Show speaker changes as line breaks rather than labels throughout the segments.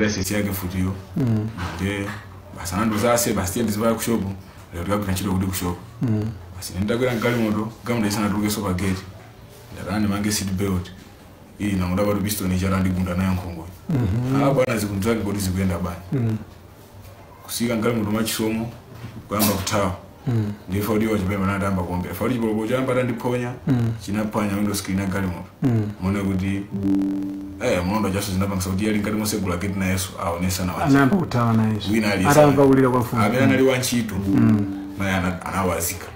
License yake futiyo. Ndiye basi anandiuza, "Basi tiye ndizipaya ku shop lero, tikagwira ntchito kuti ku shop." Basi ndakwera mgalimoto, galimoto isanatulukenso pa gate, ndatana ndimange seat belt iyi, nangoda patu pistol ichata ndigunda nayo nkhongoyo. Ah bwana, zikunzake kuti zikuyenda bani? Kusika mgalimoto mwachisomo, kuyamba kuthawa. Ndifa kuti wachipemba natamba kuombera fa kuti chipolopolo choyamba tandiphonya chinaphwanya window screen ya galimoto. Muone kuti mulonda chaso zinapangisa kuti ali ngati mosegula gate nayenso aonesa na wachi.
Anayamba kuthawa nayenso.
Wina aliyense.
Atamva kulira kwa mfumu.
Amene anali wantchito naye anawazika.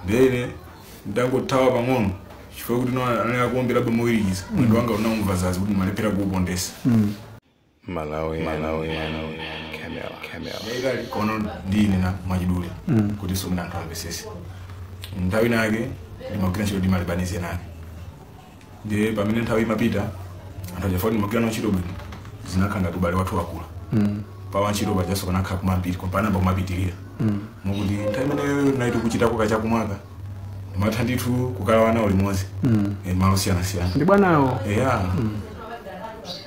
Ndene ndangothawa pang'ono, chifukwa kuti no anali akuomberabe mowirikiza, mwendo wanga unamumva zazi kuti ndimalephera kuupondesa.
Malawi, Malawi, Camera, Camera.
Yaitali kono ndine na mwachidule kuti so mna anthu amvesese. Nthawi nake ndimagwira ntchito ndi malibanize nake, ndiye pamene nthawi imapita, anthu ajafa kuti ndimagwira nawo ntchito bwino, zinakhala ngati ubale wathu wakula. Pa wantchito pajaso panakhala kumambiri, panamba kumapitirira, mukuti nthawi imeneyo tinali kuchitako kachakumwaka, ndimatha ndithu kukalawa nawo limodzi malo osiyanasiyana.
Ndi bwanawo?
Eya,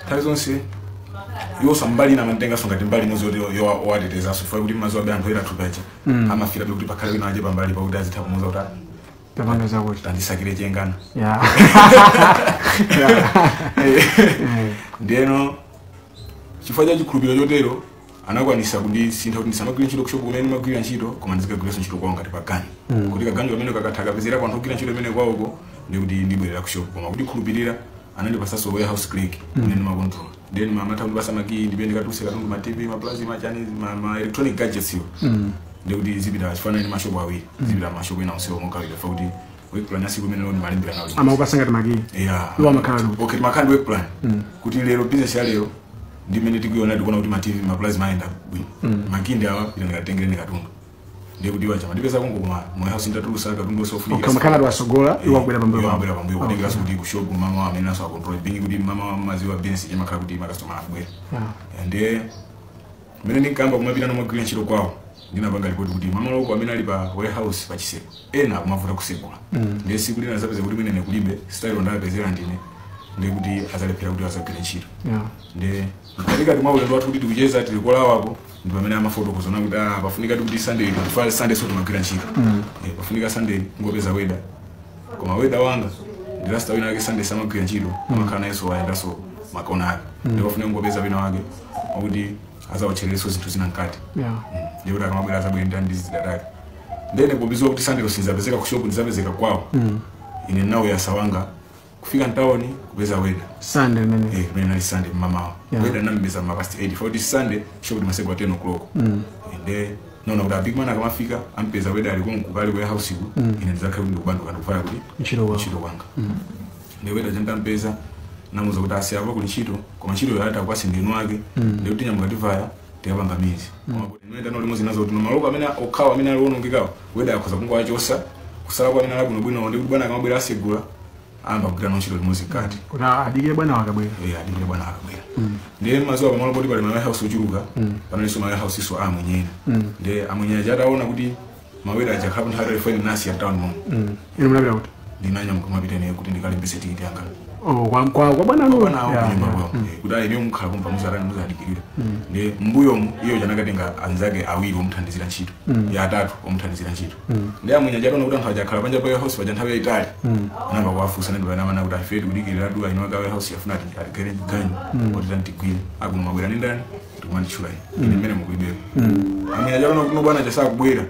nthawi zonse iwonso mbali ina amatenganso ngati mbali imodzi yoti yowatetezaso, chifukwa kuti mazuwa abe anthu ena thupaja amafirabe kuti pakhale wina aje pambali pakuti azitha kumuuza kuti, "Ah,
Tapanga zakuti
tandisakire chengana." Ndiyeno chifukwa cha chikhulupiriro chotero anakwanisa kundisintha kuti ndisamagwire ntchito ku shop kumene ndimagwira ntchito, koma ndizikagwiranso ntchito kwawo ngati paganyu, kuti kaganyu kamene kakatha kapezera anthu ogwira ntchito imene kwawoko, ndikuti ndibwerera ku shop. Koma kuti khulupirira, anandipasanso warehouse clerk imene ndimacontrol. Then mamatha kundipasa makiyi, ndipe ndikatuluse katundu, ma TV, ma plasma, chani, ma electronic gadgets iwo, ndikuti zipita chifanani ndi mashopu awiri, zipita mashopu ena onsewo mogawira fa kuti work plan ya siku imene lero ndimalimbira nawo limodzi.
Amakupasa ngati makiyi?
Yeah.
Iwo amakhala kuti?
Okay, timakhala ndi work plan kuti lero business ya lero ndimene tikuiona, tikuona kuti ma TV, ma plasma ayenda bwino, makindi awa pita ndikatengereni katundu. Ndiye kuti iwo chamandipeza kongo kuma warehouse ndatulusa katundu osofunikira.
Okay, amakhala wasogola, iwo akwera pambuyo
Iwo
pawo.
abwera pambuyo, kutengeranso kuti ku shop mama amene aso acontrol being kuti mama maziwa business chimakhala kuti makastoma akubwera. Ndiye mmene ndinkamba kumapita nomagwira ntchito kwawo, ndinapanga ripoti kuti mamaloko amene ali pa warehouse pachiseko ena akumavuta kusegula. Ndiye siku lina zapeza kuti mwene kulibe style ndapezera ndine, ndiye kuti azalephera kuti azagwire ntchito. Ndiye mkatikati mwa ulendo wathu kuti tikucheza, tili kolawako, ndi pamene amafotokoza kuti, ah, pafunika kuti Sunday ito, Sunday so timagwira ntchito. Pafunika Sunday ngopeza welder, koma welder wanga ndi last wina wake, Sunday samagwira ntchito, amakhala nayenso wayendanso makona ake. Ndi pafunika ngopeza wina wake wakuti azawatchererenso zinthu zina mkati. Ndiye kuti akamabwera azabwera ndi zida take. Ndene popizwa kuti Sunday sinzapezeka ku shop, ndizapezeka kwawo, ine nawo yasawanga kufika mtawoni kupeza welder.
Sunday limene?
Kumene nali Sunday mmamawa. Welder nampeza ma past 8 for this Sunday shop timasegwa 10 o'clock. Nde naona kuti a big man akamafika ampeza welder ali konku kali warehouse ku, ine ndizakhala kuti ndikubanduka, ndikufaya kuti
ntchito kwawo.
Ntchito kwanga. Ndi welder chandampeza, namuza kuti asiyapo kuli ntchito, koma ntchito yata kwasi ndinu ake. Ndikuti nyamuka tivaya tikapanga mizi, koma kuti ndinoenda nalo limodzi nazo kuti maloko amene okhawa amene ali onongekawo, welder akhoza kungowachosa kusala kwa amene ali bwinobwino, ndikuti bwana akamabwera asegula, ayamba kugwira ntchito limodzi mkati.
Kuti adikire bwana akabwera.
Eh, adikire bwana akabwera. Ndiye mazuwa pamalo poti pali ma warehouse ochuluka, panalinso ma warehouse iso amwenyena. Ndiye amwenye aja ataona kuti mawelder aja akhala nthawi telefoni nasi ya town momo.
Inu munapita kuti?
Ndinanyamuka kumapita ine kuti ndikalimbise tikiti yanga.
Oh, kwa bwana anu?
Bwana awo kunyumba kwawo. Kuti ayi, niyo mukhala kumpa muzatani muzadikirira. Ndiye mbuyomu iyo chanakatenga anzake awiri omuthandizira ntchito, ya atatu omuthandizira ntchito. Ndiye amwenye aja ataona kuti anthu aja akhala panja pa warehouse paja nthawi yayitali, anamba kuwafunsa ndi panamana kuti afe tikudikirira du aino aka warehouse yafuna ati atigere ganyu kuti tantigwire akuno mabwera ndi ndani, tikumanditchula ine, ine mmene mukulibeko. Amwenye aja ataona kuti no bwana chasakubwera,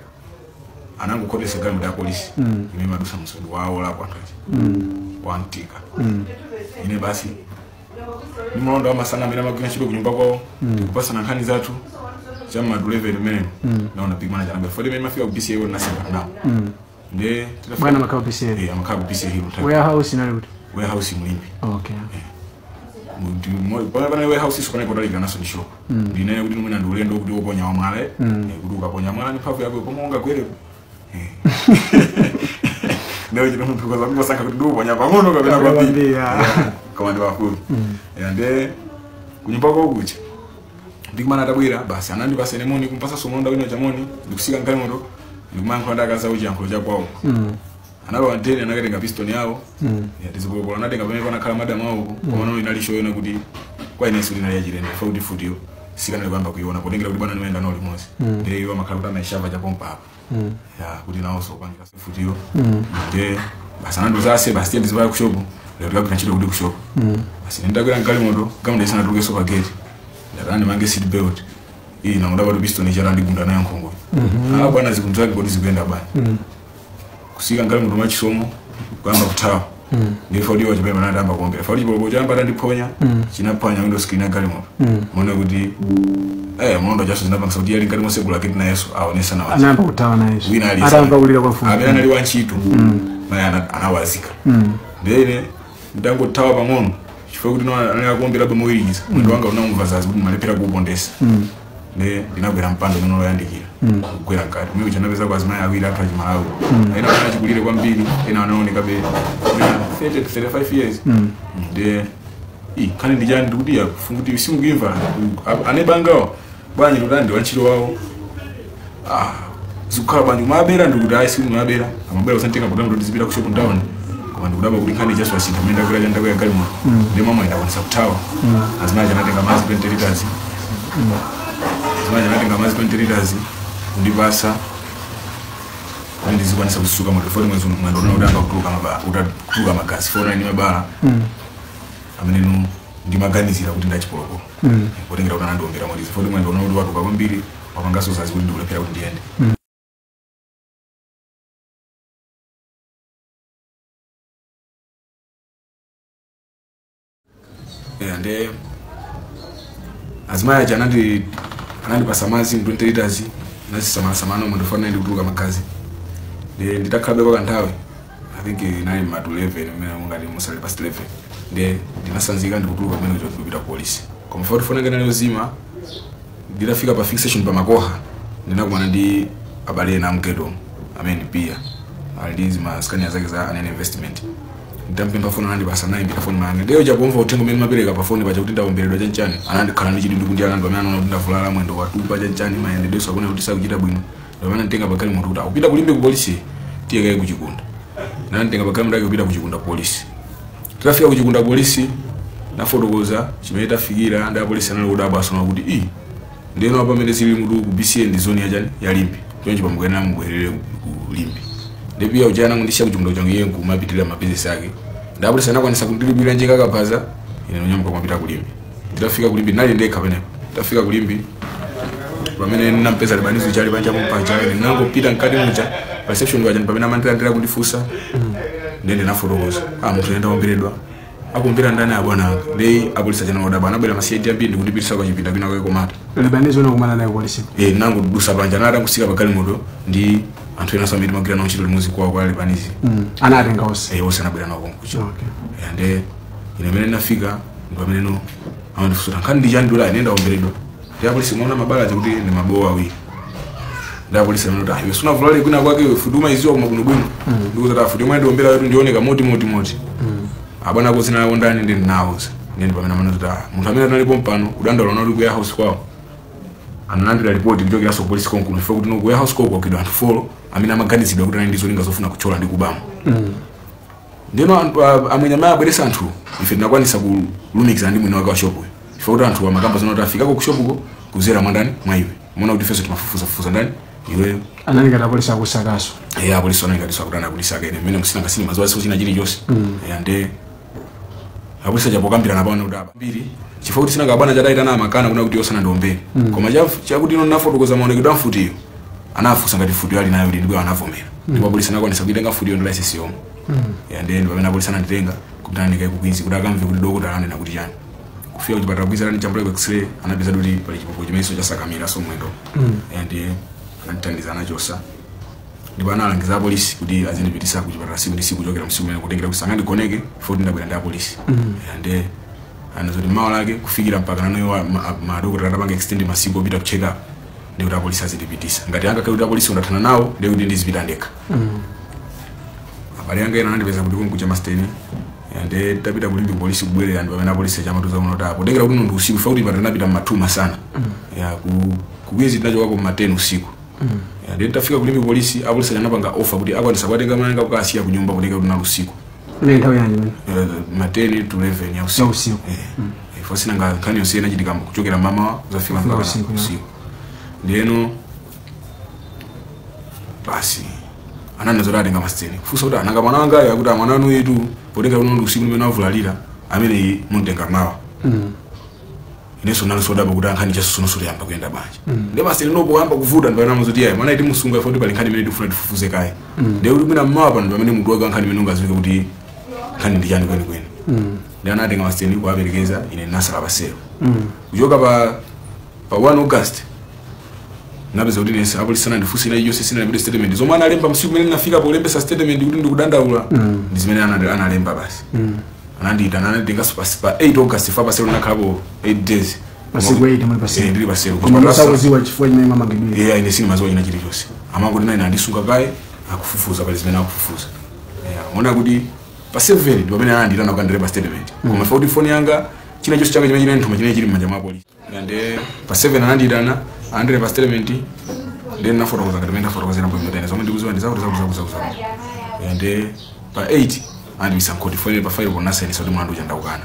anangokhotesa galimoto ya polisi imene madusa msodi wawo lapo anthu aja wantika. Ine basi ndi malonda amasana amene amagwira ntchito kunyumba kwawo, tikupasana nkhani zathu cham'ma 11 imenemo, naona big manager anabwera foti imene mafika ku PCA nasembana nawo. Ndiye
Bwana amakhala ku PCA?
Eh, amakhala ku PCA Hill nthawi.
Warehouse inali kuti?
Warehouse mulimbi.
Okay.
Pamene panali warehouse iso panali potalikira naso ndi shop. Ndinene kuti mwina ndi ulendo kuti woponya wamwala, kuti ukaponya mwala ndi mphamvu yako pomwe ungagwerepo. Ndiyo chino munthu ukaza kungosankha kuti ndiuponya pang'ono kapena
Kapena
kwambiri.
Kwambiri, ya.
Yeah, koma ndi pafupi. Ndiye kunyumba kwawo kucha ndikumana atabwera, basi anandipasa ine moni, kumpasa mulonda wina chamoni, ndikusika mgalimoto, ndikumayankhula ndi akazi awo chiyankhulo chakwawo. Analowa mteni, anakatenga piston yawo, ya tizipolopolo, anatenga pamene panakhala madamu awo, koma no inali shoyona kuti Kwa ine suli nali yachilendo fa kuti futiyo sikanali kuyamba kuiona potengera kuti bwana nimayenda nawo limodzi. Ndiye iwo amakhala kuti amayishava chapompa apo ya kuti nawonso kupangira futiyo. Ndiye basi anandiuza ase basi tiye ndizipaya kushopu lero tikagwira ntchito kuti kushopu. Basi ndakwera mgalimoto gamda isanatulukenso pa gate ndatani ndimange seat belt iyi nangoda pati piston ichata ndigunda nayo nkhongo. Ah bwana zikunzake kuti zikuyenda bwana. Kusika mgalimoto mwachisomo kuyamba kuthawa. Ndi fodi wacho pamene anayamba kuombera fodi chipolopolo choyamba atandiphonya chinaphwanya window screen ya galimoto. Muone kuti mlondo chaso zinapangisa kuti ali mkati mosegula gate nayenso aonesa nawo.
Anayamba kuthawa nayenso.
Wina aliyense.
Atamva kulira kwa mfumu.
Amene anali wantchito naye anawazika. Ndene ndangothawa pang'ono chifukwa kuti anali akuomberabe mowirikiza mwendo wanga unamumva zazi kuti malephera kuupondesa. Ne ndinagwera mpando umene uloyandikira kugwera mkati umene uja kwa azimayi awiri athu achimalawi. Ena anachikulire kwambiri ena anaonekabe 30 to 35 years. Ndiye khani ndijani ndikuti kuti simukimva anebangawo bwanji ndikuti ndi wantchito wawo. Zikukhala bwanji kumabera ndikuti ayi sikumabera amabera kusantenga potamo kuti ndizipita ku shop town koma ndikudaba kuti nkhani ichaso asintha mmene ndakwera chandakwera galimoto. Ndiye mama ndakwanisa kuthawa. Azimayi anatenga madzi 20 liters. Azimayi anatenga madzi 20 liters kundipasa kuti ndizikwanisa kusuka moto foti mwezi mwendo uno udamba kutuluka utatuluka magazi fona ndi mabala amene ndimaganizira kuti ndachipolopolo potengera kuti anandiombera modizi foti mwendo uno watuka kwambiri wapanganso zazi kuti ndikulephera kuti ndiyende. Ndiye azimayi aja anandipasa madzi mu 20 liters nasisamalasamano mwendo fona ndikutuluka magazi. Ndiye nditakhalabe kwa kanthawi I think inali ma 11 mmene mungati musali past 11 ndiye ndinasanzika ndikutuluka kumene kuja ndikupita ku polisi. Koma foti fona ngati ozima nditafika pa fixation pa Makoha ndinakumana ndi abale ena amgeto amene pia ali ndi zimaskania zake za anene investment. Ndampempha foni anandipasa nayimbira foni mange ndiyo chapomva uthenga umene mapereka pa foni paja kuti ndawomberedwa chanchani anandikhala ndi chidwi kuti anandu amene anaona kuti ndavulala mwendo watupa chanchani mayendedwenso akuona kuti sakuchita bwino. Ndipo ananditenga pa galimoto kuti akupita kulimbe ku polisi tiye kaye kuchikunda. Nananditenga pa galimoto kupita kuchikunda polisi. Titafika kuchikunda polisi nafotokoza chimene tafikira ndi apolisi anali kuti abasona kuti ndeno pamene zili mutu ku BCN ndi zone yachani ya Limbe choncho pamukena mubwerere ku Limbe. Ndipo ujana ngundisha kuchikunda changu iye nkumapitirira mabizinesi ake. Ndi apolisi anakwanisa kundilipira njinga kabaza ine nonyamuka kumapita ku Limbe. Nditafika ku Limbe nali ndekha pamenepo. Nditafika ku Limbe pamene ndinampeza libanizo chali panja pompaja ine ndinangopita mkati muja reception paja pamene amandilandira kundifunsa ndiye ndinafotokoza munthu enda womberedwa akumbira ndani abwana anga. Ndiye apolisi achana odabwa anabwera masiyedi ambiri ndikundipitisa kwa chipinda kwina kwake komata.
Libanizo unakumana naye polisi.
Nangodusa panja anatangusika pa galimoto ndi anthu ena amene timagwira nawo ntchito limodzi kwawo kwa Libanizi.
Anatenga onse.
Onse anabwera nawo konkuja.
Okay.
Ndiye ine amene ndinafika ndi pamene amandifunsa nkhani ndi chani ndula ine ndawomberedwa. Ndiye apolisi muona mabala aja kuti ndi mabowa awiri. Ndiye apolisi amene kuti iwe sunavulale kwina kwake iwe fuduma iziwa koma kuno bwino. Ndikuti futi imwe ndiombera kuti ndioneka moti moti moti. Abwana kozina nawo ndani ndi ndinawuza. Ndiye pamene amene kuti munthu amene analipo mpano kudandaula unali ku warehouse kwawo. Analandira ripoti kuchokeranso ku polisi konkuno chifukwa kuti ku warehouse kwawo kwagwidwa anthu 4 amene amaganizidwa kuti anali ndi zolinga zofuna kuthyola ndi kubamo. Ndeno amwenye amayi abweresa anthu ife tinakwanisa kulumikizana ndi mwini wake wa shopuyo chifukwa kuti anthu amakamba zona kuti afikako ku shopuko kuzera mwandani mwa iwe muona kuti ifenso timafufuzafufuza ndani iweyo.
Anali ngati apolisi akusakaso.
Apolisi anali ngati sakutana akulisaka ine mmene musina ngasini mazuwa siku china chilichonse. Ndiye apolisi achapokambirana pano kuti apa mbiri chifukwa kuti sinakabwana chadayitana amakana kuna kuti yosana ndiombere. Koma chakuti ino nafotokoza maonekedwe a mfutiyo anafunsa ngati mfutiyo ali nayo kuti ndipo anavomera. Ndipo apolisi anakwanisa kuitenga mfutiyo ndi license yomwe. Ndiye pamene apolisi ananditenga kuti andikaye ku Queens kuti akamve kuti dokotala anena kuti chani. Kufika kuchipatala Queens anandichambula ku x-ray anapeza kuti pali chipopolo chimenenso chasakamira so mwendo. Ndiye anandithandiza anachosa. Ndipo analangiza apolisi kuti azindipitisa kuchipatala siku ndi siku kuchokera msiku umene kutengera kuti sangandigoneke chifukwa kuti ndabwera ndi apolisi. Ndiye anazoti mawa lake kufikira mpaka nanoyo madokotala atapanga extend masiku opita ku check up ndi kuti apolisi azindipitisa. Ngati angakhale kuti apolisi undathana nawo ndiye kuti ndizipita ndekha. Abale anga ena anandipeza kuti konkuja masteni. Ndiye tapita kulimbi polisi kubwerera ndi pamene apolisi achamatuza kuno kuti potengera kuti ndi usiku chifukwa kuti pano tinapita mmatuma sana. Ku Queens tinachokako mma 10 usiku. Ndiye tafika kulimbi polisi apolisi anapanga offer kuti akwanisa kuwatenga mayanga kukasiya ku nyumba kutengera kuti nali usiku.
Ine nthawi yanji imene?
Ma 10 to 11 ya usiku.
Ya usiku.
Fosina nga nkhani yonse inachitika kuchokera mama zafika mpaka usiku. Ndiyeno basi ananazora atenga masiteni kufunsa kuti ananga mwana wanga yakuti mwana wanu yetu potenga unondo usiku nimene avulalira amene muntenga mawa. Ineso nalosodapo kuti ankhani chasosonoso yamba kuyenda banja. Ndi masiteni nopo kuyamba kuvuta ndipana mazoti yayi mwana iti musunga ifo kuti pali nkhani imene tifuna tifufuze kaye. Ndiye kuti mwina mmawa pano pamene munthu wake nkhani imene ungaziwike kuti nkhani ndi chani kwenikweni. Ndi anatenga masiteni kuwaperekeza ine nasala pasero. Kuchoka pa 1 August napeza kuti nese apolisi sanandifunse ina iliyonse sinalembedwe statement zomwe analemba msiku umene ndinafika polembesa statement kuti ndikudandaula ndi zimene analemba basi. Anandiyitana ananditenganso pa 8 August fa pasero nakhalapo 8 days.
Masiku 8 muli pasero.
Ndili pasero.
Koma musakuziwa chifukwa chimene mamangidwira.
Yeah, ine sindimaziwa china chilichonse. Amangoti nine andisunga kaye akufufuza pali zimene akufufuza. Yeah, mona kuti pa 7 ndi pamene anandiyitana kukandilemba statement. Koma fa kuti foni yanga china chonse changa chimene chili nthuma chimene chili m'manja mwa polisi. Ande pa 7 anandiyitana andilemba statement then nafotokoza ngati mene ndafotokozera bwino zomwe ndikuziwa ndi zakuti zakuti. Ande pa 8 andibisa mkhoti foni pa 5 ponasainisa kuti mlandu uja ndaukana.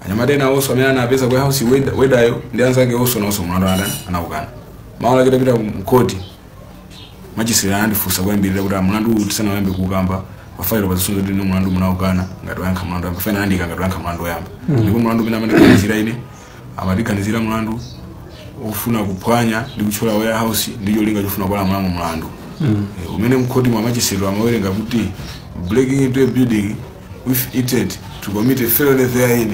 Anyamata ena onso amene anapeza kwa house wedayo ndi anzake onso nawonso mlandu anaukana. Mawu ake tapita mkhoti majisiri anandifunsa kuyambirira kuti mlandu uwu tisanayambe kuukamba pa 5 pazisunzo kuti mlandu munaukana ngati wayankha mlandu oyamba. Fena andika ngati wayankha mlandu oyamba. Ndipo mlandu umene amandiganizira ine amatiganizira mlandu ofuna kuphwanya ndi kutchola warehouse ndi cholinga chofuna kupalamula mlandu. Umene mkhoti mwa majisiri amawerenga kuti breaking into a building with intent to commit a felony therein.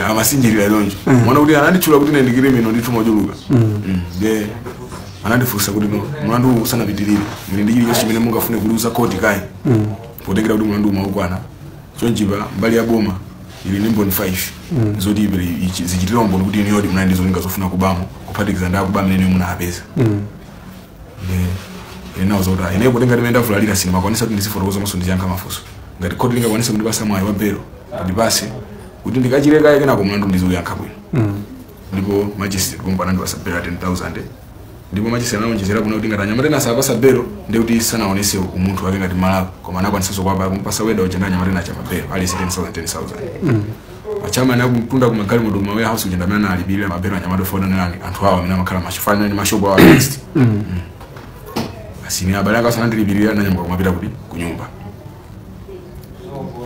Amasinjirira lonjo. Mwana kuti ananditchula kuti ndikire mino ndithu mochuluka. Ndiye anandifunsa kuti no mlandu usanapitirire. Muli ndi chilichonse chimene mungafune kuluza koti kaye. Potengera kuti mlandu umaukwana. Chonchipa mbali ya boma ili ndi mboni 5 zoti ibere zichitira umboni kuti iniyodi munali ndi zolinga zofuna kubamo kuphatikiza ndi akuba amene munapeza. Ine zota ine potenga ndimene ndavulalira sindimakwanisa kuti ndizifotokoza maso ndiziyankha mafunso. Ngati khoti lingakwanise kundipasa mwayi wa belo ndipase kuti ndikachire kaye kenako mlandu ndiziuyankha bwino. Ndipo magistrate pomwe anandipasa belo ya 10,000. Ndipo magistrate anaonjezera kuno kuti ngati anyamata ena asapasa belo ndi kuti sanaonese umunthu wake ngati Malawi koma anakwanisanso kuwapa kumpasa weda uja ndi anyamata ena achamabelo aliyese 10,000 10,000. Achama anakumtunda kumagalimoto kuma warehouse uja ndamene analipirira mabelo anyamata ofuna nani anthu awo amene amakhala mashofani ndi mashopu awo next. Asini abale anga sanandilipirira nanyamuka kumapita kuti kunyumba.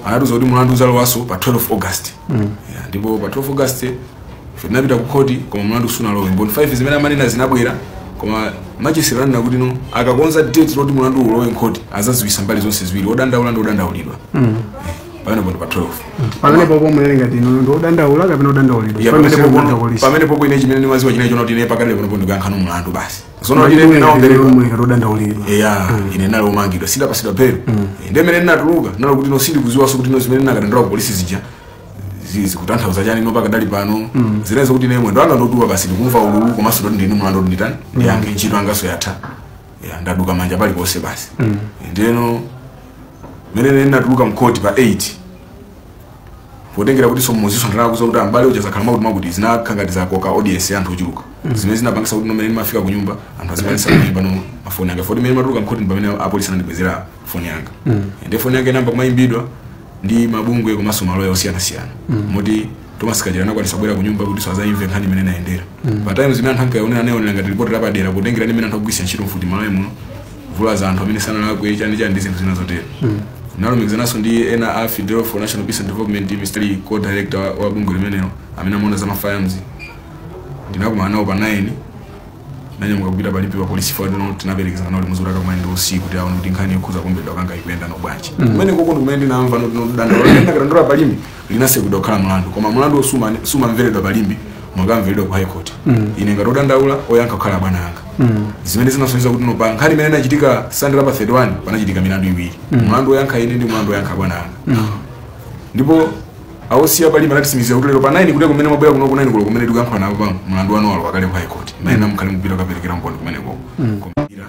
Anatuza kuti mlandu uzalowaso pa 12 August. Yeah, ndipo pa 12 August tinapita ku khoti koma mlandu sunalowe. Mboni 5 zimene amanena zinabwera koma majisiri anena kuti no akakonza date loti mlandu ulowe mkhoti azaziwisa mbali zonse ziwiri odandaula ndi odandaulidwa. Pamenepo ndi pa 12.
Pamenepo pomwe munali ngati inu ndi odandaula kapena odandaulidwa.
Pamenepo ine chimene ndimaziwa chinecho noti ine pakadali panopo ndikuyankha no mlandu basi. Zono ine ndinaomberedwa
muli ngati odandaulidwa.
Yeah, ine nali omangidwa sindapasidwa belo. Ndi mene ndinatuluka nalo kuti no sindikuziwanso kuti no zimene ndinakadandaula ku polisi zija zikutanthauza chani no pakadali pano. Zinezo kuti ine mwendo wanga ndotuwa basi ndikumva ululu komanso ndoti ndine mlandu nditani ndiyankhe ntchito angaso yatha. Yeah, ndaduka manja paliponse basi. Ndeno mene ndinatuluka mkhoti pa 8 potengera kuti somuziso ndinakuza kuti ambale uja zakhala makuti makuti zinakha ngati zakoka audience ya anthu ochuluka. Zimene zinapangisa kuti nomene ndimafika ku nyumba anthu azikwanisa kuyimba no mafoni anga. Foti mene matuluka mkhoti ndi pamene apolisi anandibwezera foni yanga. Ndi foni yanga inamba kumayimbidwa ndi mabungwe komanso maloya osiyanasiyana. Moti Thomas Kajera anakwanisa kubwera ku nyumba kuti azayimve nkhani imene inayendera. Pa times zimene anthu ankaonera nayo ngati ripoti lapadera potengera ndi imene anthu akugwiritsa ntchito mfuti maloya muno vula za anthu amene sanalakwe chani chani ndi zinthu zina zotero. Nalumikizananso ndi ena a Fidel for National Peace and Development Mr. Co-Director wa bungwe limenelo amene amaona za mafirearms. Ndinakumana nawo pa 9 nanyamuka kupita palipi pa polisi fo tinaperekezana nawo limodzi kuti akakumane ndi usiku kuti aone kuti nkhani yokhuza kuombedwa kanga ikuyenda no bwanji. Kumene koko ndi kumene ndinamva nodandaula ndinakadandaula palimbi linasekudwa kukhala mlandu koma mlandu sumamveredwa palimbi mwakamveredwa ku high court. Ine ngati odandaula oyankha kukhala bwana anga. Zimene zinasonyeza kuti no pa nkhani imene inachitika Sunday pa 31 panachitika milandu iwiri. Mlandu oyankha ine ndi mlandu oyankha bwana anga. Ndipo awosiya palimbi anatitsimikizira kuti lero pa 9 kuti kumene mabwera kuno ku 9 kulo kumene tikuyankhula nawo pa mlandu wanu walowa kale ku high court. Imene mukhale mupita kukaperekera mboni kumeneko. Komira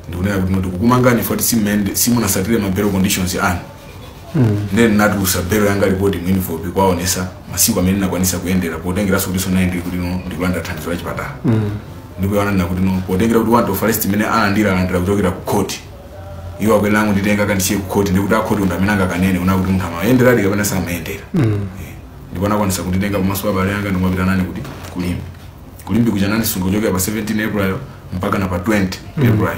ndikunena kuti ndikukumangani foti simunasatire ma bail conditions anu. Then natulusa belo yanga ripoti mu envelope kwaonesa masiku amene nakwanisa kuyendera potengeranso kuti sona ndiri kuti no ndikulanda thandizo la chipatala. Ndipo ananena kuti no potengera kuti warrant of arrest imene analandira kuchokera ku court. Iwo akwena nditenga kandisiye ku court ndikuti akhoti ndamene angakanene una kuti munthu amayendera ali kapena samayendera. Ndipo anakwanisa kunditenga pamaso pa abale anga ndimapita nane kuti kulimbi. Kulimbi kuja nandisunga kuchokera pa 17 April mpaka na pa 20 April.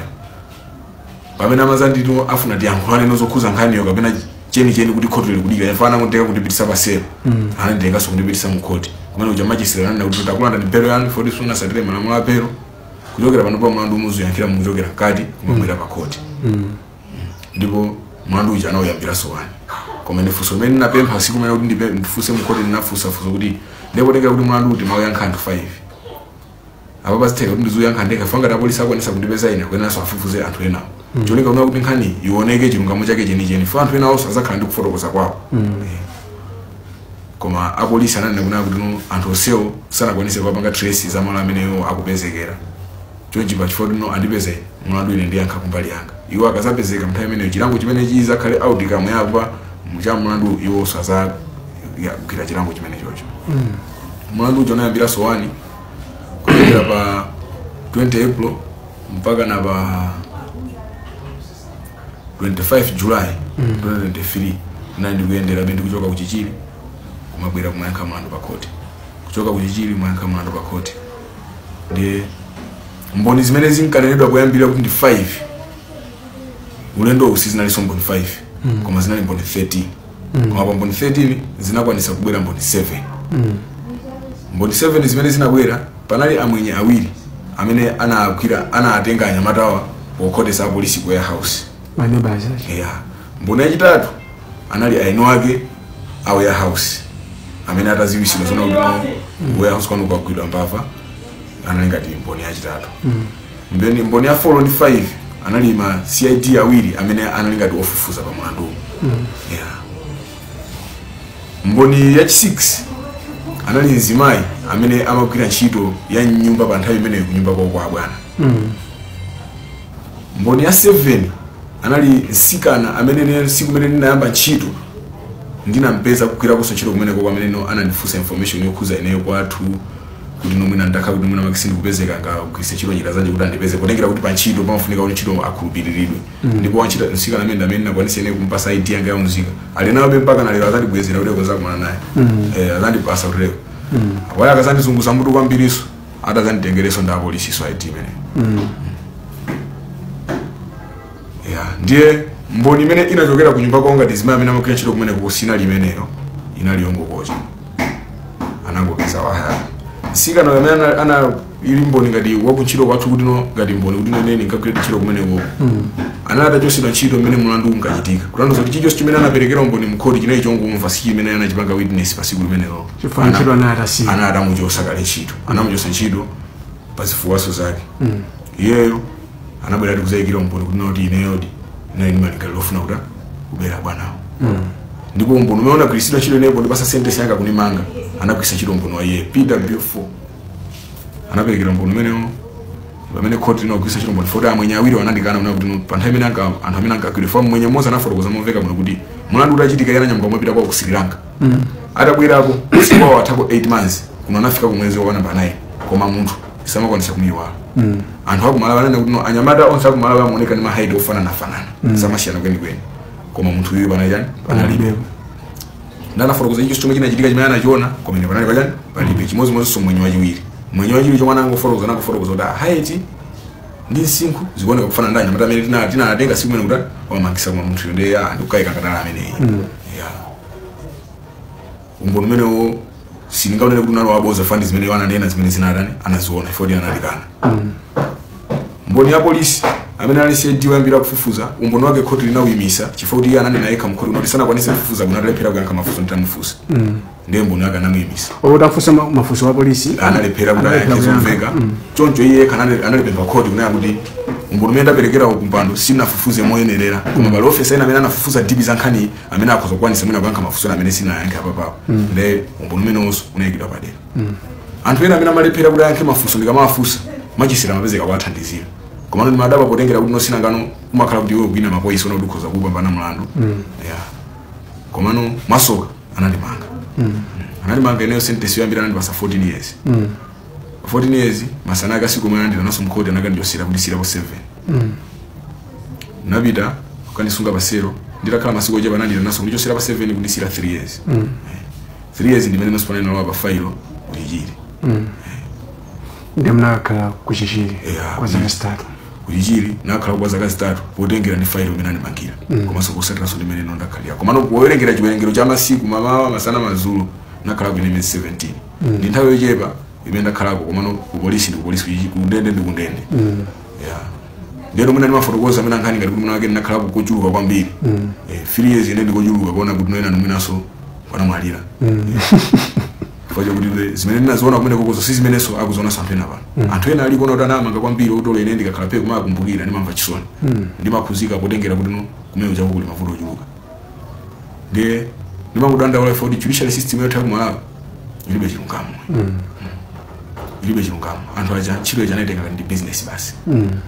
Pamene amazandito afuna tiyankhulane nozokhuza nkhaniyo kapena chenicheni kuti khoti likudikira yafana kunditenga kundipitisa pa selo. Ananditenganso kundipitisa mu khoti. Kumene kuja majisira ananena kuti takulanda ndi belo yanu foti sunasatire malamulo a belo. Kuchokera pano pa mlandu muzuyankhira mukuchokera mkati kumabwera pa khoti. Ndipo mlandu uja anawuyambiranso wani. Koma ndifunso limene ndinapempha siku limene kuti ndifunse mu khoti ndinafunsafunsa kuti ndipotengera kuti mlandu uti mauyankha anthu 5. Apo pasitheka kuti ndizuyankha ndekha fanga ngati apolisi akwanisa kundipeza ine kuyenanso afufuze anthu enawo. Cholinga kuna kuti nkhani ioneke chilungamo chake chenicheni fo anthu enawonso azakhala ndi kufotokoza kwawo. Koma apolisi ananena kuna kuti no anthu onsewo sanakwanise kupanga trace za malo amenewo akupezekera. Chonchi pachifukwa no andipeze mlandu ine ndiyankha kumbali yanga. Iwo akazapezeka nthawi imeneyo chilango chimene chizakhale outcome yapa cha mlandu iwonso azagwira chilango chimene chocho. Mlandu uja unayambiranso wani kuchokera pa 20 April mpaka na pa 25 July 2023 nandi ndikuyendera bende kuchoka kuchichiri kumabwera kumayankha mlandu pa khoti. Kuchoka kuchichiri kumayankha mlandu pa khoti. Ndi mboni zimene zinkanenedwa kuyambira kuti ndi 5 ulendo usi zinalinso mboni 5 koma zinali mboni 13. Koma pa mboni 13 zinakwanisa kubwera mboni 7. Mboni 7 zimene zinabwera panali amwenye awiri amene anagwira anatenga anyamatawa pokhotesa apolisi ku warehouse. Yeah. Mboni yachitatu anali aino ake a warehouse amene ataziwisidwa zona kuti warehouse kwanu kwagwidwa mbava anali ngati mboni yachitatu. Mboni ya 4 ndi 5 anali ma CID awiri amene anali ngati ofufuza pa mlandu. Yeah. Mboni ya 6 anali mzimayi amene amagwira ntchito ya nyumba pa nthawi imeneyo kunyumba kwawo kwa bwana. Mboni ya 7 anali msikana amene siku imene ndinayamba ntchito ndinampeza kugwirakonso ntchito kumeneko pamene no anandifunsa information yokhuza ineyo kwathu kuti nomwina ndakha kuti mwina makisi ndikupezeka ngagwiritse ntchito njira zanje kuti andipeze potengera kuti pa ntchito pamafunika kuti ntchito akhulupiriridwe. Ndipo wantchito msikana amene ndamene ndakwanisa ineyo kumpasa ID yanga yaunzika ali nawo mpaka na lero azandibwezera kuti konza kumana naye. Azandipasa kuti lero. Apoya akazandizunguza mutu kwambiriso atazanditengereso ndi apolisiso ID imeneyo. Yeah, ndiye mboni imene inachokera kunyumba kwawo ngati zimayi amene amagwira ntchito kumeneko kusina limeneyo inali yongokocha. Anangopeza wahaya. Msikana amene ana ili mboni ngati wakuntchito kwathu kuti no ngati mboni kuti nene ndinkagwira ntchito kumeneko. Anali atachosedwa ntchito mmene mlandu unkachitika. Kutanthauza kuti chilichonse chimene anaperekera mboni mkhoti chinali chongomva si chimene anachipanga witness pa siku limenelo.
Chifukwa ntchito anatasiya.
Anali atamuchosa kale ntchito. Anamuchosa ntchito pa zifuwaso zake. Iyeyo anabwera ati kuzayikira mboni kuti noti ineyodi nali malingaliro lofuna kuti kubera bwanawo. Ndipo mboni umene unagwiritsidwa ntchito ineyo ndipasa sentence yanga kunimanga anagwiritsa ntchito mboni wa iye PW4. Anaperekera mboni umenewo pamene khoti linagwiritsa ntchito mboni foti amwenye awiri anandikana kuna kuti pa nthawi imene anthu amene ankagwira fo mwenye mmodzi anafotokoza momveka bwino kuti mlandu utachitika iye ananyamuka kumapita kwawo ku Sri Lanka. Atabwerako usiku wawo athako 8 months kuno anafika ku mwezi wa namba 9 koma munthu samakwanisa kumuyiwala. Anthu akumalawi ananena kuti no anyamata onse akumalawi amaoneka ndi mahaidi ofananafanana samasiyana kwenikweni koma munthu uyu panali chani panalibe. Ndanafotokoza icho chomwe chinachitika chimene anachiona koma ine panali pachani palibe. Chimodzimodzinso mwenye wachiwiri. Mwenye wachiwiri chomwe anangofotokoza anafotokoza kuti haiti ndi msinkhu zikuoneka kufanana ndi anyamata amene tinatenga siku imene kuti wamangisa koma munthuyo ndiye ndikukayika katala ameneyi. Yeah. Umboni umenewo sindingaonere kuti unali waboza fandi zimene ananena zimene zinatani anaziona ifoti analikana. Mboni ya polisi amene ali CID woyambira kufufuza umboni wake khoti linawuyimisa chifukwa kuti iye ananena yekha mkhoti unoti sanakwanise kufufuza kuna atalephera kuyankha mafunso nditamufunsa. Ndiye mboni yake anamuyimisa.
Utafunsa mafunso wa polisi
analephera kuti ayankhe zomveka. Choncho iye yekha analipempha khoti kunena kuti umboni umene ndaperekera kumpando sinafufuze moyenerera koma pali ofesa ena amene anafufuza dibi za nkhani amene akhoza kukwanisa mwina kuyankha mafunso amene sinayankhe apapapo. Ndiye umboni umenewonso unayikidwa padera. Anthu ena amene amalephera kuti ayankhe mafunso ndikamawafunsa machisira amapezeka kuwathandizira. Koma ndi madaba potengera kuti nosina ngano umakhala kuti iwe kwina mapoisi ona kuti ukhoza kupambana mlandu. Yeah. Komano masoka anandimanga. Anandimanga ineyo sentence yoyambira anandipasa 14 years. 14 years masana akasiku omwe anandira naso mkhoti anakandiyosera kundisiyirapo 7. Napita Kukandisunga pasero nditakhala masiku ochepa nandira naso kundichosera pa 7 kundisira 3 years. 3 years ndimene nasipanena nalowa pa failo kuchichiri.
Ndi mnakhala kuchichiri kwa zaka zitatu.
Kuchichiri nakhala kwa zaka zitatu potengera ndi failo imene andimangira komanso kusatiraso ndimene ndakhalira. Komano kuwerengera chiwerengero cha masiku mamawa masana madzulo nakhala kwene miyezi 17. Ndi nthawi yochepa imene ndakhalako komano kupolisi ndi kupolisi kundende ndi kundende. Yeah. Ndero mwina ndimafotokoza amene ankhani ngati kuti mwina wake ndinakhalako kochuluka kwambiri. 3 years ine ndikochuluka kuona kuti noena nomwinaso panamwalira. Chifukwa chakuti zimene ndinaziona kumene kokozo si zimenenso akuzionanso anthu ena pano. Anthu ena aliko kuti anamanga kwambiri otolo ine ndikakhala pe kumakumbukira ndimamva chisoni. Ndimakhuzika potengera kuti no kumene chako kuli mavuto ochuluka. Ndiye ndimakudandaula ife kuti judicial system yathu yakumalawi ilibe chilungamo. Ilibe chilungamo. Anthu aja ntchito ija anaitenga ndi business basi.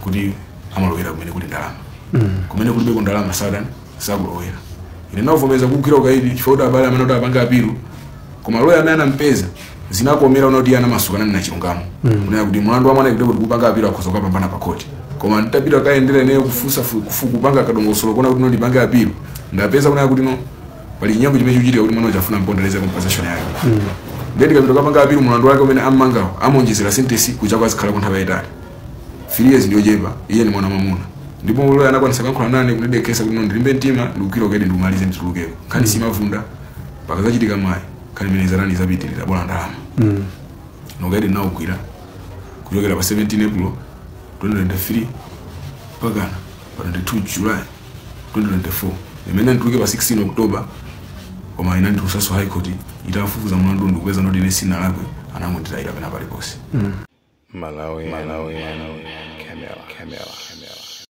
Kuti amalowera kumene kuli ndalama. Kumene kulibe ku ndalama sadani sakulowera. Ine ndinavomeza kugwira ukaidi chifukwa kuti abale amene apanga apilu koma loya amene anampeza zinakomera unoti anamasukana na chilungamo. Kunena kuti mlandu wa mwana kuti kupanga apilu akhoza kupambana pa khoti. Koma nditapita kaendera naye kufusa kupanga kadongosolo kuona kuti ndipange apilu. Ndapeza kunena kuti no pali chinyengo chimene chikuchitika kuti mwana uchafuna mpondereza compensation yake. Ndiye ndikapita kapanga apilu mlandu wake umene ammangawo amonjezera sentence kuchakwa zikhala kwa nthawi yayitali. 3 years ndiyochepa iye ni mwana mwamuna. Ndipo loya anakwanisa kankhula nane kundidekesa kuti ndilimbe mtima ndikukira ukaidi ndikumalize nditulukeko. Nkhani simavunda pakazachitika mayi nkhani imene izatani izapitirira bola ndalama. Nokaidi ndinawugwira kuchokera pa 17 April 2023 mpakana pa 22 July 2024. Imene ndituluke pa 16 October koma ina nditulusaso High Court itafufuza mlandu ndikupeza ndoti ine sinalakwe anangonditayira pena paliponse.
Malawi, Malawi, Camera, Camera, Camera.